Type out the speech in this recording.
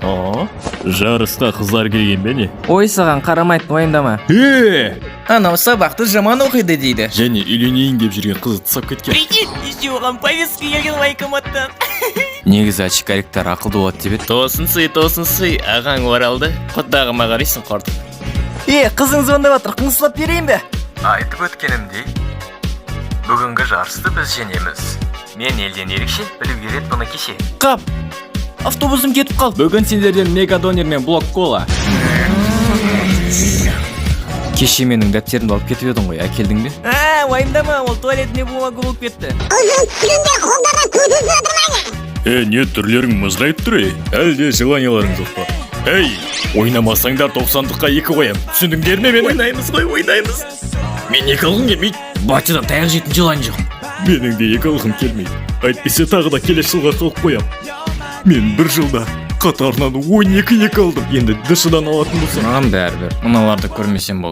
О, жарысқа қыздар келген бе, не? Ой, саған қарамайды, уайымдама. Е! Анау сабақты жаман оқиды дейді. Және үйленейін деп жүрген қызды тастап кеткен. Прикинь, еще оған повестка келген военкоматтан. Негізі очкариктер ақылды болады деп еді. Тосын сый, тосын сый, ағаң оралды. Құдағыма қарайсың, қортық. Е, қызың звондап жатыр, қыңсылап берейін бе? Айтып өткенімдей, бүгінгі жарысты біз жеңеміз. Мен елден ерекше білу керек бұны кеше. Қап, автобусым кетіп қалды. Бүгін сендерден мега донер мен блок кола. Кеше менің дәптерімді алып кетіп едің ғой, әкелдің бе? А, уайымдама, ол туалетіне бумага болып кетті. Е, не түрлерің мызғайып тұр, ей? Әлде желанияларың жоқ па? Ей, ойнамасаңдар, 90-дыққа екі қоям. Түсіндіңдер ме мені? Ойнаймыз ғой, ойнаймыз. Мен екі алғым келмейді. Батядан таяқ жейтін желание жоқ. Менің де екі алғым келмейді. Әйтпесе тағы да келесі жылға қалып қоям. Мен бір жылда қатарынан 12 екі алдым. Енді ДШ-дан алатын болсам. Маған бәрібір, мыналарды көрмесем болды.